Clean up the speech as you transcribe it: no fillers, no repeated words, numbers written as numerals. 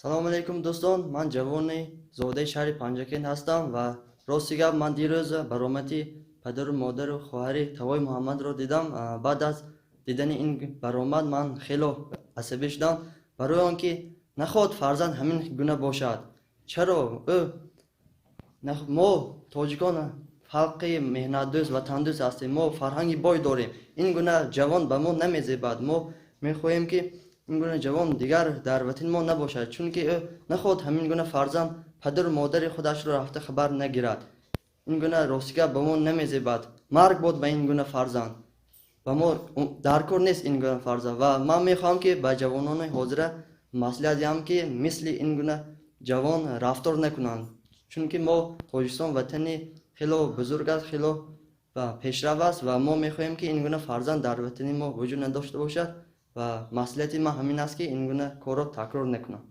Салому алейкум, дӯстон. Ман ҷавони зодаи шаҳри Панҷакент ҳастам ва рости гап, ман дирӯз баромади падару модару хоҳари Тавои Муҳаммадро дидам. Баъд аз дидани ин баромад ман хело асабӣ шудам, барои он ки нахоҳад фарзанд ҳамин гуна бошад. Чаро ӯ? Мо тоҷикон халқи меҳнатдӯст, ватандӯст ҳастем, мо фарҳанги бой дорем. Ин гуна ҷавон ба мо намезебад. Мо мехоҳем, ки ин гуна ҷавон дигар дар ватани мо набошад, чунки ӯ нахоҳад ҳамин гуна фарзанд падару модари худашро рафта хабар нагирад. Ин гуна, рости гап, ба мо намезебад. Марг бод ба ин гуна фарзанд! Ба мо даркор нест ин гуна фарзанд. Ва ман мехоҳам, ки ба ҷавонони ҳозира маслиҳат диҳам, ки мисли ин гуна ҷавон рафтор накунанд, чунки мо Тоҷикистон ватани хело бузург аст, хело пешрав аст ва мо мехоҳем, ки ин гуна фарзанд дар ватани мо вуҷуд надошта бошад. Ва маслиҳати ман ҳамин аст, ки ин гуна корро такрор накунам.